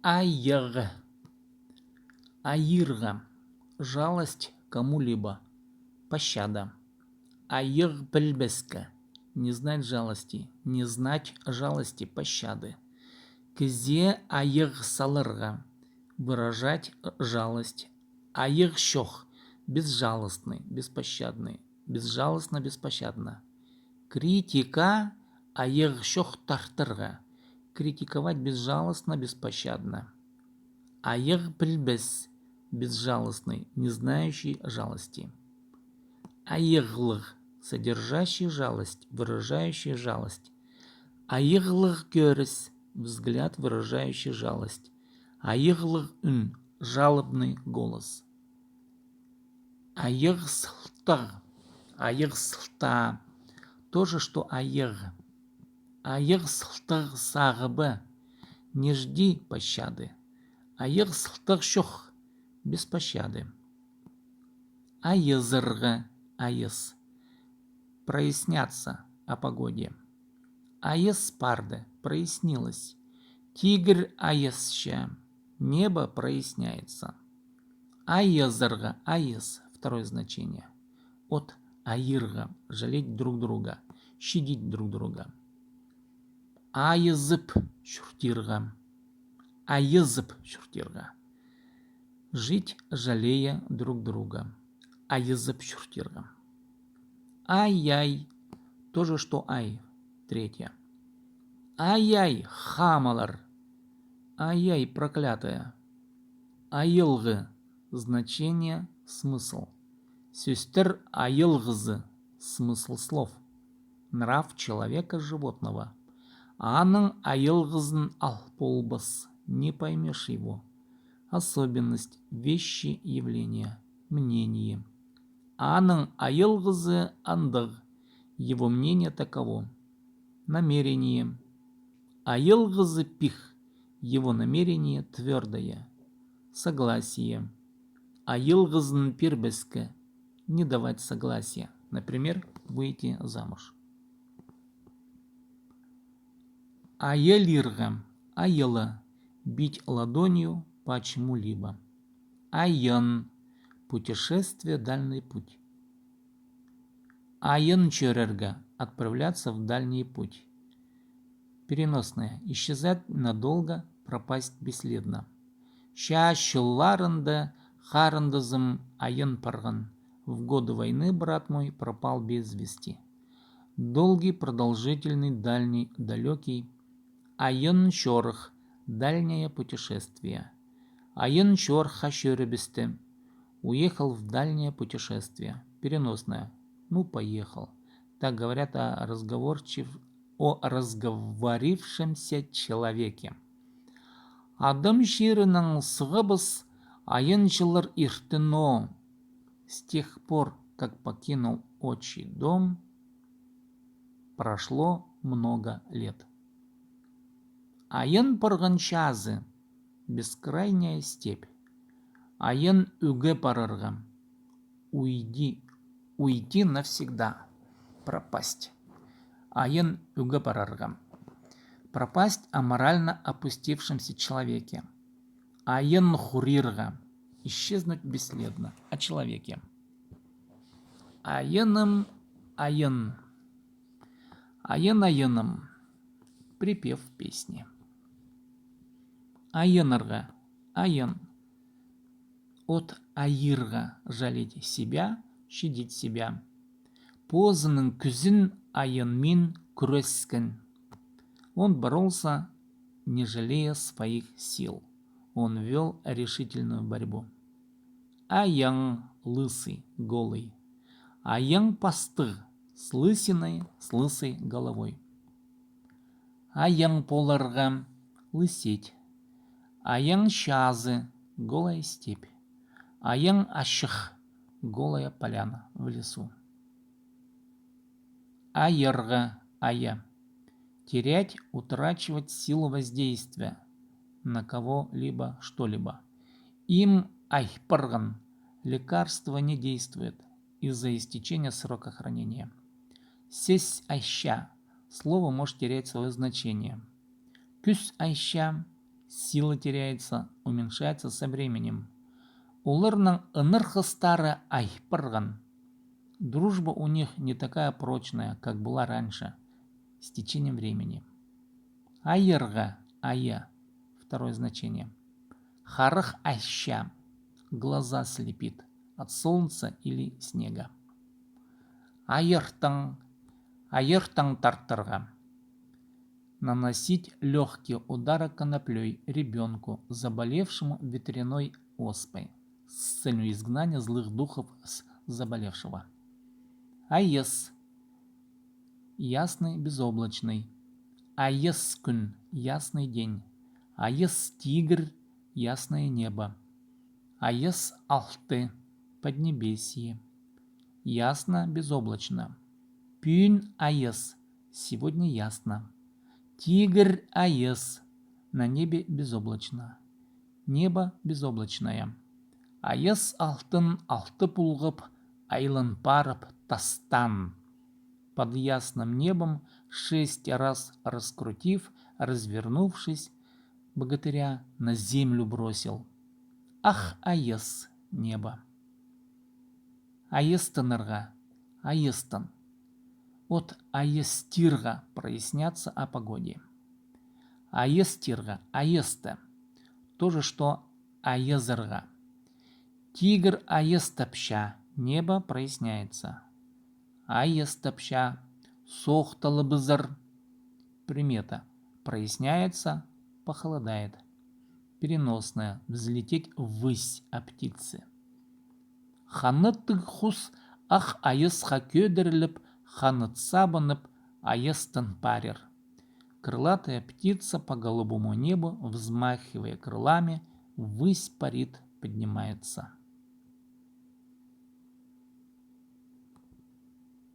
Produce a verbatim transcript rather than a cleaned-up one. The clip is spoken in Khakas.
Айығ. Айирға. Жалость к кому-либо. Пощада. Айығ пілбеске. Не знать жалости. Не знать жалости, пощады. Кізее айығ саларға. Выражать жалость. Айығ чох. Безжалостный, беспощадный. Безжалостно, беспощадно. Критика. Айығ чох тартарға. Критиковать безжалостно, беспощадно. Айығ пілбес. Безжалостный, не знающий жалости. Айығлығ. Содержащий жалость, выражающий жалость. Айығлығ кӧріс. Взгляд, выражающий жалость. Айығлығ ӱн. Жалобный голос. Айығ сылтағ. Айығ сылтаа. То же, что айығ. Айығ сылтағ сағыбы. Не жди пощады. Айығ сылтағ чох. Без пощады. Айызырға. Айыс. Проясняться о погоде. Айыс парды. Прояснилось. Тигір айысча. Небо проясняется. Айызырға. Айыс. Второе значение. От айырға. Жалеть друг друга. Щадить друг друга. Айызып чуртирға. Айызып чуртирға. Жить, жалея друг друга. Айызып чуртирға. Ай-яй. То же, что ай. Третье. Ай-яй, хамалар. Ай-яй, проклятая. Айылғы. Значение, смысл. Сӧстер айылғызы. Смысл слов. Нрав человека, животного. Аның айылғызын ал полбас. Не поймешь его. Особенность, вещи, явления, мнение. Аның айылғызы андағ. Его мнение таково. Намерение. Айылғызы пих. Его намерение твёрдое. Согласие. Айылғызын пирбеске. Не давать согласия. Например, выйти замуж. Айылирға. Айыла. Бить ладонью по чему-либо. Айын. Путешествие, дальний путь. Айын чӧрерге. Отправляться в дальний путь. Переносное. Исчезать надолго, пропасть бесследно. Чаа чылларында харындазым айын парған. В годы войны брат мой пропал без вести. Долгий, продолжительный, дальний, далёкий. Айын чорых. Дальнее путешествие. Айын чорыхха чӧрібісті. Уехал в дальнее путешествие. Переносное. Ну, поехал. Так говорят о разговорчив-, о разговорившемся человеке. Адам чирінең сығыбыс айын чыллар иртті ноо. С тех пор, как покинул отчий дом, прошло много лет. Айын парған чазы. Бескрайняя степь. Айын ӱгге парарға. Уйди, уйти навсегда. Пропасть. Айын ӱгге парарға. Пропасть о морально опустившемся человеке. Айын хурирға. Исчезнуть бесследно. О человеке. Айыным, айын. Айын, айыным. Припев песни. Айынарға. Айын. От айырға. Жалеть себя, щадить себя. Позының кӱзін айынмин кӱрескен. Он боролся, не жалея своих сил. Он вёл решительную борьбу. Айаң, лысый, голый. Айаң пастығ, с лысиной, с лысой головой. Айаң поларға, лысеть. Айаң чазы, голая степь. Айаң ачых, голая поляна в лесу. Айырға, айа. Терять, утрачивать силу воздействия на кого-либо, что-либо. Им айпарған, лекарство не действует из-за истечения срока хранения. Сес айча. Слово может терять своё значение. Кӱс айча, сила теряется, уменьшается со временем. Оларның ынархастары айып парған. Дружба у них не такая прочная, как была раньше, с течением времени. Айырға, айа, второе значение. Харах айча, глаза слепит, от солнца или снега. Айыртаң, айыртаң тартарға. Наносить лёгкие удары коноплёй ребёнку, заболевшему ветряной оспой, с целью изгнания злых духов с заболевшего. Айас, ясный, безоблачный. Айас кӱн, ясный день. Айас тигір, ясное небо. Айас алты, поднебесье. Ясно, безоблачно. Пӱӱн айас, сегодня ясно. Тигір айас, на небе безоблачно. Небо безоблачное. Айас алтын алты пулғап, айлан парып тастаан. Под ясным небом шесть раз раскрутив, развернувшись, богатыря на землю бросил. Ах, айас небо! Айастынарға, айастын. От айастирға, проясняться о погоде. Айастирға, айасты. То же, что айазарға. Тигір айас тапча, небо проясняется. Айас тапча, соох талабызар. Примета. Проясняется, похолодает. Переносное. Взлететь ввысь о птицы. Ханаттығ хус ах айасха кӧдіріліп, ханат сабынып, айастан парир. Крылатая птица по голубому небу, взмахивая крылами, ввысь парит, поднимается.